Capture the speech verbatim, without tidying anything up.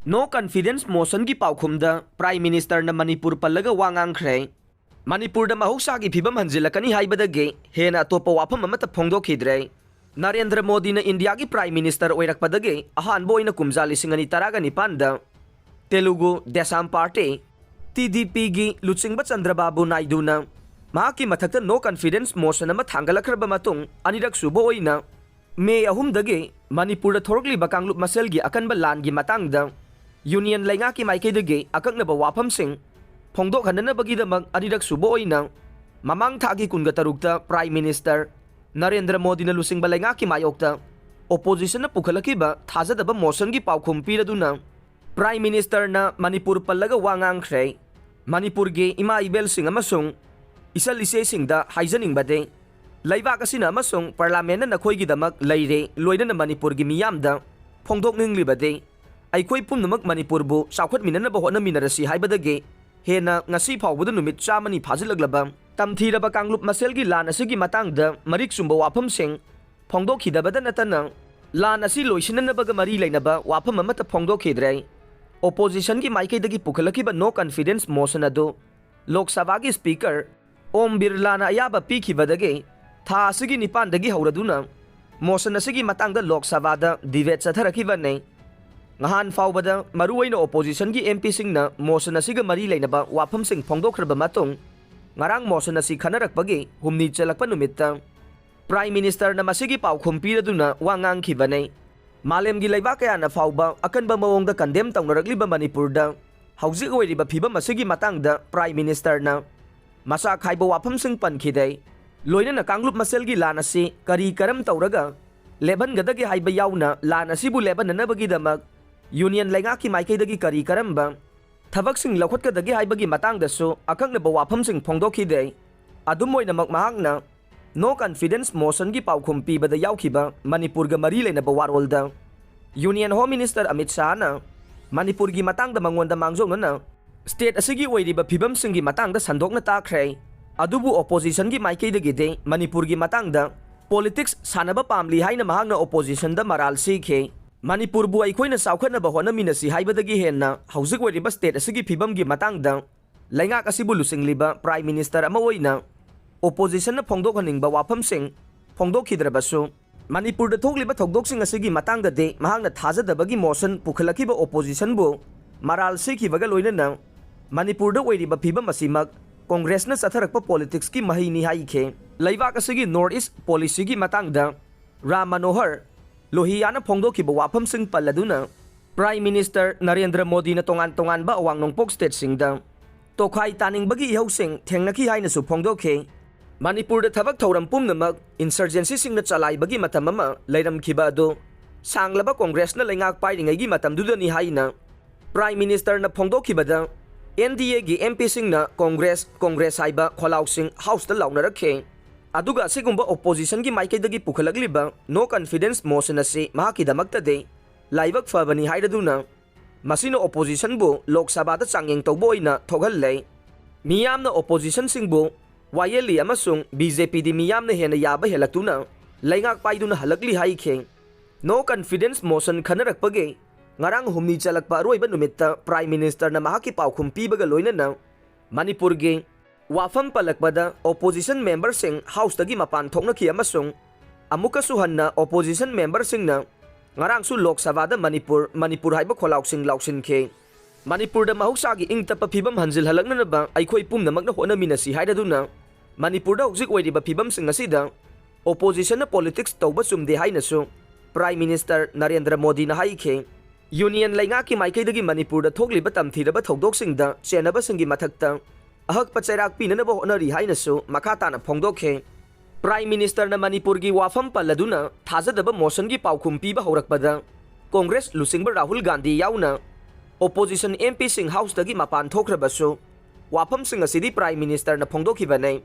No confidence motionꯒꯤ ꯄꯥꯎꯈꯨꯝꯗ Prime Ministerꯅ Manipur ꯄꯜꯂꯒ ꯋꯥ ꯉꯥꯡꯈ꯭ꯔꯦ꯫ ꯃꯅꯤꯄꯨꯔꯗ ꯃꯍꯧꯁꯥꯒꯤ ꯐꯤꯕꯝ ꯍꯟꯖꯤꯜꯂꯛꯀꯅꯤ ꯍꯥꯏꯕꯗꯒꯤ ꯍꯦꯟꯅ ꯑꯇꯣꯞꯄ ꯋꯥꯐꯝ ꯑꯃꯠꯇ ꯐꯣꯡꯗꯣꯛꯈꯤꯗ꯭ꯔꯦ꯫ ꯅꯔꯦꯟꯗ꯭ꯔ ꯃꯣꯗꯤꯅ ꯏꯟꯗꯤꯌꯥꯒꯤ Prime Minister ꯑꯣꯏꯔꯛꯄꯗꯒꯤ ꯑꯍꯥꯟꯕ ꯑꯣꯏꯅ ꯀꯨꯝꯖꯥ ꯂꯤꯁꯤꯡ ꯑꯅꯤ ꯇꯔꯥꯒ ꯅꯤꯄꯥꯟꯗ Telugu Desam Party, TDPꯒꯤ ꯂꯨꯆꯤꯡꯕ ꯆꯟꯗ꯭ꯔꯕꯥꯕꯨ ꯅꯥꯏꯗꯨꯅ ꯃꯍꯥꯛꯀꯤ ꯃꯊꯛꯇ no confidence motion ꯑꯃ ꯊꯥꯡꯒꯠꯂꯛꯈ꯭ꯔꯕ ꯃꯇꯨꯡ, ꯑꯅꯤꯔꯛ ꯁꯨꯕ ꯑꯣꯏꯅ ꯃꯦ ꯑꯍꯨꯝꯗꯒꯤ ꯃꯅꯤꯄꯨꯔꯗ ꯊꯣꯔꯛꯂꯤꯕ ꯀꯥꯡꯂꯨꯞ ꯃꯁꯦꯜꯒꯤ ꯑꯀꯟꯕ ꯂꯥꯟꯒꯤ ꯃꯇꯥꯡꯗ Union ꯂꯩꯉꯥꯛꯀꯤ ꯃꯥꯏꯀꯩꯗꯒꯤ ꯑꯀꯛꯅꯕ ꯋꯥꯐꯝꯁꯤꯡ ꯐꯣꯡꯗꯣꯛꯍꯟꯅꯅꯕꯒꯤꯗꯃꯛ ꯑꯅꯤꯔꯛ ꯁꯨꯕ ꯑꯣꯏꯅ ꯃꯃꯥꯡ ꯊꯥꯒꯤ ꯀꯨꯟꯒ ꯇꯔꯨꯛꯇ Prime Minister ꯅꯔꯦꯟꯗ꯭ꯔ ꯃꯣꯗꯤꯅ ꯂꯨꯆꯤꯡꯕ ꯂꯩꯉꯥꯛꯀꯤ ꯃꯥꯌꯣꯛꯇ Oppositionꯅ ꯄꯨꯈꯠꯂꯛꯈꯤꯕ ꯊꯥꯖꯗꯕ motionꯒꯤ ꯄꯥꯎꯈꯨꯝ ꯄꯤꯔꯗꯨꯅ Prime Ministerꯅ ꯃꯅꯤꯄꯨꯔ ꯄꯜꯂꯒ ꯋꯥ ꯉꯥꯡꯈ꯭ꯔꯦ꯫ ꯃꯅꯤꯄꯨꯔꯒꯤ ꯏꯃꯥ ꯏꯕꯦꯜꯁꯤꯡ ꯑꯃꯁꯨꯡ ꯏꯆꯜ ꯏꯆꯦꯁꯤꯡꯗ ꯍꯥꯏꯖꯅꯤꯡꯕꯗꯤ, ꯂꯩꯕꯥꯛ ꯑꯁꯤꯅ ꯑꯃꯁꯨꯡ Parliamentꯅ ꯅꯈꯣꯏꯒꯤꯗꯃꯛ ꯂꯩꯔꯦ, ꯂꯣꯏꯅꯅ ꯃꯅꯤꯄꯨꯔꯒꯤ ꯃꯤꯌꯥꯝꯗ ꯐꯣꯡꯗꯣꯛꯅꯤꯡꯂꯤꯕꯗꯤ, ꯑꯩꯈꯣꯏ ꯄꯨꯝꯅꯃꯛ ꯃꯅꯤꯄꯨꯔꯕꯨ ꯆꯥꯎꯈꯠꯃꯤꯟꯅꯅꯕ ꯍꯣꯠꯅꯃꯤꯟꯅꯔꯁꯤ ꯍꯥꯏꯕꯗꯒꯤ ꯍꯦꯟꯅ ꯉꯁꯤ ꯐꯥꯎꯕꯗ ꯅꯨꯃꯤꯠ ꯆꯥꯝꯃꯅꯤ ꯐꯥꯖꯤꯜꯂꯛꯂꯕ ꯇꯝꯊꯤꯔꯕ ꯀꯥꯡꯂꯨꯞ ꯃꯁꯦꯜꯒꯤ ꯂꯥꯟ ꯑꯁꯤꯒꯤ ꯃꯇꯥꯡꯗ ꯃꯔꯤꯛ ꯆꯨꯝꯕ ꯋꯥꯐꯝꯁꯤꯡ ꯐꯣꯡꯗꯣꯛꯈꯤꯗꯕꯗ ꯅꯠꯇꯅ ꯂꯥꯟ ꯑꯁꯤ ꯂꯣꯏꯁꯤꯟꯅꯅꯕꯒ ꯃꯔꯤ ꯂꯩꯅꯕ ꯋꯥꯐꯝ ꯑꯃꯠꯇ ꯐꯣꯡꯗꯣꯛꯈꯤꯗ꯭ꯔꯦ꯫ Oppositionꯒꯤ ꯃꯥꯏꯀꯩꯗꯒꯤ ꯄꯨꯈꯠꯂꯛꯈꯤꯕ no confidence motion ꯑꯗꯨ Lok Sabhaꯒꯤ Speaker ꯑꯣꯝ ꯕꯤꯔꯂꯥꯅ ꯑꯌꯥꯕ ꯄꯤꯈꯤꯕꯗꯒꯤ ꯊꯥ ꯑꯁꯤꯒꯤ ꯅꯤꯄꯥꯟꯗꯒꯤ ꯍꯧꯔꯗꯨꯅ motion ꯑꯁꯤꯒꯤ ꯃꯇꯥꯡꯗ Lok Sabhaꯗ debate ꯆꯠꯊꯔꯛꯈꯤꯕꯅꯤ꯫ ꯅꯍꯥꯟ ꯐꯥꯎꯕꯗ ꯃꯔꯨꯑꯣꯏꯅ Oppositionꯒꯤ MPꯁꯤꯡꯅ motion ꯑꯁꯤꯒ ꯃꯔꯤ ꯂꯩꯅꯕ ꯋꯥꯐꯝꯁꯤꯡ ꯐꯣꯡꯗꯣꯛꯈ꯭ꯔꯕ ꯃꯇꯨꯡ, ꯉꯔꯥꯡ motion ꯑꯁꯤ ꯈꯟꯅꯔꯛꯄꯒꯤ ꯍꯨꯝꯅꯤ ꯆꯜꯂꯛꯄ ꯅꯨꯃꯤꯠꯇ Prime Ministerꯅ ꯃꯁꯤꯒꯤ ꯄꯥꯎꯈꯨꯝ ꯄꯤꯔꯗꯨꯅ ꯋꯥ ꯉꯥꯡꯈꯤꯕꯅꯤ꯫ ꯃꯥꯂꯦꯝꯒꯤ ꯂꯩꯕꯥꯛ ꯀꯌꯥꯅ ꯐꯥꯎꯕ ꯑꯀꯟꯕ ꯃꯑꯣꯡꯗ condemn ꯇꯧꯅꯔꯛꯂꯤꯕ ꯃꯅꯤꯄꯨꯔꯗ ꯍꯧꯖꯤꯛ ꯑꯣꯏꯔꯤꯕ ꯐꯤꯕꯝ ꯑꯁꯤꯒꯤ ꯃꯇꯥꯡꯗ Prime Ministerꯅ ꯃꯆꯥ ꯈꯥꯏꯕ ꯋꯥꯐꯝꯁꯤꯡ ꯄꯟꯈꯤꯗꯦ꯫ ꯂꯣꯏꯅꯅ ꯀꯥꯡꯂꯨꯞ ꯃꯁꯦꯜꯒꯤ ꯂꯥꯟ ꯑꯁꯤ ꯀꯔꯤ ꯀꯔꯝ ꯇꯧꯔꯒ ꯂꯦꯞꯍꯟꯒꯗꯒꯦ ꯍꯥꯏꯕ ꯌꯥꯎꯅ ꯂꯥꯟ ꯑꯁꯤꯕꯨ ꯂꯦꯞꯍꯟꯅꯅꯕꯒꯤꯗꯃꯛ Union ꯂꯩꯉꯥꯛꯀꯤ ꯃꯥꯏꯀꯩꯗꯒꯤ ꯀꯔꯤ ꯀꯔꯝꯕ ꯊꯕꯛꯁꯤꯡ ꯂꯧꯈꯠꯀꯗꯒꯦ ꯍꯥꯏꯕꯒꯤ ꯃꯇꯥꯡꯗꯁꯨ ꯑꯀꯛꯅꯕ ꯋꯥꯐꯝꯁꯤꯡ ꯐꯣꯡꯗꯣꯛꯈꯤꯗꯦ꯫ ꯑꯗꯨꯝ ꯑꯣꯏꯅꯃꯛ ꯃꯍꯥꯛꯅ no confidence motionꯒꯤ ꯄꯥꯎꯈꯨꯝ ꯄꯤꯕꯗ ꯌꯥꯎꯈꯤꯕ ꯃꯅꯤꯄꯨꯔꯒ ꯃꯔꯤ ꯂꯩꯅꯕ ꯋꯥꯔꯣꯜꯗ Union Home Minister ꯑꯃꯤꯠ ꯁꯥꯍꯅ ꯃꯅꯤꯄꯨꯔꯒꯤ ꯃꯇꯥꯡꯗ ꯃꯉꯣꯟꯗ ꯃꯥꯡꯖꯧꯅꯅ state ꯑꯁꯤꯒꯤ ꯑꯣꯏꯔꯤꯕ ꯐꯤꯕꯝꯁꯤꯡꯒꯤ ꯃꯇꯥꯡꯗ ꯁꯟꯗꯣꯛꯅ ꯇꯥꯈ꯭ꯔꯦ꯫ ꯑꯗꯨꯕꯨ Oppositionꯒꯤ ꯃꯥꯏꯀꯩꯗꯒꯤꯗꯤ ꯃꯅꯤꯄꯨꯔꯒꯤ ꯃꯇꯥꯡꯗ politics ꯁꯥꯟꯅꯕ ꯄꯥꯝꯂꯤ ꯍꯥꯏꯅ ꯃꯍꯥꯛꯅ Oppositionꯗ ꯃꯔꯥꯜ ꯁꯤꯈꯤ꯫ ꯃꯅꯤꯄꯨꯔꯕꯨ ꯑꯩꯈꯣꯏꯅ ꯆꯥꯎꯈꯠꯅꯕ ꯍꯣꯠꯅꯃꯤꯟꯅꯁꯤ ꯍꯥꯏꯕꯗꯒꯤ ꯍꯦꯟꯅ ꯍꯧꯖꯤꯛ ꯑꯣꯏꯔꯤꯕ state ꯑꯁꯤꯒꯤ ꯐꯤꯕꯝꯒꯤ ꯃꯇꯥꯡꯗ ꯂꯩꯉꯥꯛ ꯑꯁꯤꯕꯨ ꯂꯨꯆꯤꯡꯂꯤꯕ Prime Minister ꯑꯃ ꯑꯣꯏꯅ oppositionꯅ ꯐꯣꯡꯗꯣꯛꯍꯟꯅꯤꯡꯕ ꯋꯥꯐꯝꯁꯤꯡ ꯐꯣꯡꯗꯣꯛꯈꯤꯗ꯭ꯔꯕꯁꯨ, ꯃꯅꯤꯄꯨꯔꯗ ꯊꯣꯛꯂꯤꯕ ꯊꯧꯗꯣꯛꯁꯤꯡ ꯑꯁꯤꯒꯤ ꯃꯇꯥꯡꯗꯗꯤ ꯃꯍꯥꯛꯅ ꯊꯥꯖꯗꯕꯒꯤ motion ꯄꯨꯈꯠꯂꯛꯈꯤꯕ oppositionꯕꯨ ꯃꯔꯥꯜ ꯁꯤꯈꯤꯕꯒ ꯂꯣꯏꯅꯅ ꯃꯅꯤꯄꯨꯔꯗ ꯑꯣꯏꯔꯤꯕ ꯐꯤꯕꯝ ꯑꯁꯤꯃꯛ Congressꯅ ꯆꯠꯊꯔꯛꯄ politicsꯀꯤ ꯃꯍꯩꯅꯤ ꯍꯥꯏꯈꯤ꯫ ꯂꯩꯕꯥꯛ ꯑꯁꯤꯒꯤ North East policyꯒꯤ ꯃꯇꯥꯡꯗ ꯔꯥꯝ ꯃꯅꯣꯍꯔ ꯂꯣꯍꯤꯌꯥꯅ ꯐꯣꯡꯗꯣꯛꯈꯤꯕ ꯋꯥꯐꯝꯁꯤꯡ ꯄꯜꯂꯗꯨꯅ, Prime Minister ꯅꯔꯦꯟꯗ꯭ꯔ ꯃꯣꯗꯤꯅ ꯇꯣꯉꯥꯟ ꯇꯣꯉꯥꯟꯕ ꯑꯋꯥꯡ ꯅꯣꯡꯄꯣꯛ stateꯁꯤꯡꯗ ꯇꯣꯈꯥꯏ ꯇꯥꯅꯤꯡꯕꯒꯤ ꯏꯍꯧꯁꯤꯡ ꯊꯦꯡꯅꯈꯤ ꯍꯥꯏꯅꯁꯨ ꯐꯣꯡꯗꯣꯛꯈꯤ꯫ ꯃꯅꯤꯄꯨꯔꯗ ꯊꯕꯛ ꯊꯧꯔꯝ ꯄꯨꯝꯅꯃꯛ insurgencyꯁꯤꯡꯅ ꯆꯂꯥꯏꯕꯒꯤ ꯃꯇꯝ ꯑꯃ ꯂꯩꯔꯝꯈꯤꯕ ꯑꯗꯨ ꯁꯥꯡꯂꯕ Congressꯅ ꯂꯩꯉꯥꯛ ꯄꯥꯏꯔꯤꯉꯩꯒꯤ ꯃꯇꯝꯗꯨꯗꯅꯤ ꯍꯥꯏꯅ Prime Ministerꯅ ꯐꯣꯡꯗꯣꯛꯈꯤꯕꯗ, NDAꯒꯤ MPꯁꯤꯡꯅ Congress, Congress ꯍꯥꯏꯕ ꯈꯣꯜꯂꯥꯎꯁꯤꯡ Houseꯇ ꯂꯥꯎꯅꯔꯛꯈꯤ꯫ ꯑꯗꯨꯒ ꯑꯁꯤꯒꯨꯝꯕ oppositionꯒꯤ ꯃꯥꯏꯀꯩꯗꯒꯤ ꯄꯨꯈꯠꯂꯛꯂꯤꯕ no confidence motion ꯑꯁꯤ ꯃꯍꯥꯛꯀꯤꯗꯃꯛꯇꯗꯤ ꯂꯥꯏꯕꯛ ꯐꯕꯅꯤ ꯍꯥꯏꯔꯗꯨꯅ, ꯃꯁꯤꯅ oppositionꯕꯨ ꯂꯣꯛ ꯁꯚꯥꯗ ꯆꯥꯡꯌꯦꯡ ꯇꯧꯕ ꯑꯣꯏꯅ ꯊꯣꯛꯍꯜꯂꯦ꯫ ꯃꯤꯌꯥꯝꯅ oppositionꯁꯤꯡꯕꯨ ꯋꯥꯌꯦꯜꯂꯤ ꯑꯃꯁꯨꯡ BJPꯗꯤ ꯃꯤꯌꯥꯝꯅ ꯍꯦꯟꯅ ꯌꯥꯕ ꯍꯦꯜꯂꯛꯇꯨꯅ ꯂꯩꯉꯥꯛ ꯄꯥꯏꯗꯨꯅ ꯍꯜꯂꯛꯂꯤ ꯍꯥꯏꯈꯤ꯫ No confidence motion ꯈꯟꯅꯔꯛꯄꯒꯤ ꯉꯔꯥꯡ ꯍꯨꯝꯅꯤ ꯆꯜꯂꯛꯄ ꯑꯔꯣꯏꯕ ꯅꯨꯃꯤꯠꯇ Prime Ministerꯅ ꯃꯍꯥꯛꯀꯤ ꯄꯥꯎꯈꯨꯝ ꯄꯤꯕꯒ ꯂꯣꯏꯅꯅ ꯃꯅꯤꯄꯨꯔꯒꯤ ꯋꯥꯐꯝ ꯄꯜꯂꯛꯄꯗ opposition memberꯁꯤꯡ Houseꯇꯒꯤ ꯃꯄꯥꯟ ꯊꯣꯛꯅꯈꯤ ꯑꯃꯁꯨꯡ ꯑꯃꯨꯛꯀꯁꯨ ꯍꯟꯅ opposition memberꯁꯤꯡꯅ ꯉꯔꯥꯡꯁꯨ ꯂꯣꯛ ꯁꯚꯥꯗ ꯃꯅꯤꯄꯨꯔ, ꯃꯅꯤꯄꯨꯔ ꯍꯥꯏꯕ ꯈꯣꯜꯂꯥꯎꯁꯤꯡ ꯂꯥꯎꯁꯤꯟꯈꯤ꯫ ꯃꯅꯤꯄꯨꯔꯗ ꯃꯍꯧꯁꯥꯒꯤ ꯏꯪ ꯇꯞꯄ ꯐꯤꯕꯝ ꯍꯟꯖꯤꯜꯍꯜꯂꯛꯅꯅꯕ ꯑꯩꯈꯣꯏ ꯄꯨꯝꯅꯃꯛꯅ ꯍꯣꯠꯅꯃꯤꯟꯅꯁꯤ ꯍꯥꯏꯔꯗꯨꯅ, ꯃꯅꯤꯄꯨꯔꯗ ꯍꯧꯖꯤꯛ ꯑꯣꯏꯔꯤꯕ ꯐꯤꯕꯝꯁꯤꯡ ꯑꯁꯤꯗ oppositionꯅ politics ꯇꯧꯕ ꯆꯨꯝꯗꯦ ꯍꯥꯏꯅꯁꯨ Prime Minister ꯅꯔꯦꯟꯗ꯭ꯔ ꯃꯣꯗꯤꯅ ꯍꯥꯏꯈꯤ꯫ Union ꯂꯩꯉꯥꯛꯀꯤ ꯃꯥꯏꯀꯩꯗꯒꯤ ꯃꯅꯤꯄꯨꯔꯗ ꯊꯣꯛꯂꯤꯕ ꯇꯝꯊꯤꯔꯕ ꯊꯧꯗꯣꯛꯁꯤꯡꯗ ꯆꯦꯟꯅꯕꯁꯤꯡꯒꯤ ꯃꯊꯛꯇ ꯑꯍꯛꯄ ꯆꯩꯔꯥꯛ ꯄꯤꯅꯅꯕ ꯍꯣꯠꯅꯔꯤ ꯍꯥꯏꯅꯁꯨ ꯃꯈꯥ ꯇꯥꯅ ꯐꯣꯡꯗꯣꯛꯈꯤ꯫ Prime Ministerꯅ ꯃꯅꯤꯄꯨꯔꯒꯤ ꯋꯥꯐꯝ ꯄꯜꯂꯗꯨꯅ ꯊꯥꯖꯗꯕ motionꯒꯤ ꯄꯥꯎꯈꯨꯝ ꯄꯤꯕ ꯍꯧꯔꯛꯄꯗ, Congress ꯂꯨꯆꯤꯡꯕ ꯔꯥꯍꯨꯜ ꯒꯥꯟꯙꯤ ꯌꯥꯎꯅ opposition MPꯁꯤꯡ Houseꯇꯒꯤ ꯃꯄꯥꯟ ꯊꯣꯛꯈ꯭ꯔꯕꯁꯨ, ꯋꯥꯐꯝꯁꯤꯡ ꯑꯁꯤꯗꯤ Prime Ministerꯅ ꯐꯣꯡꯗꯣꯛꯈꯤꯕꯅꯤ꯫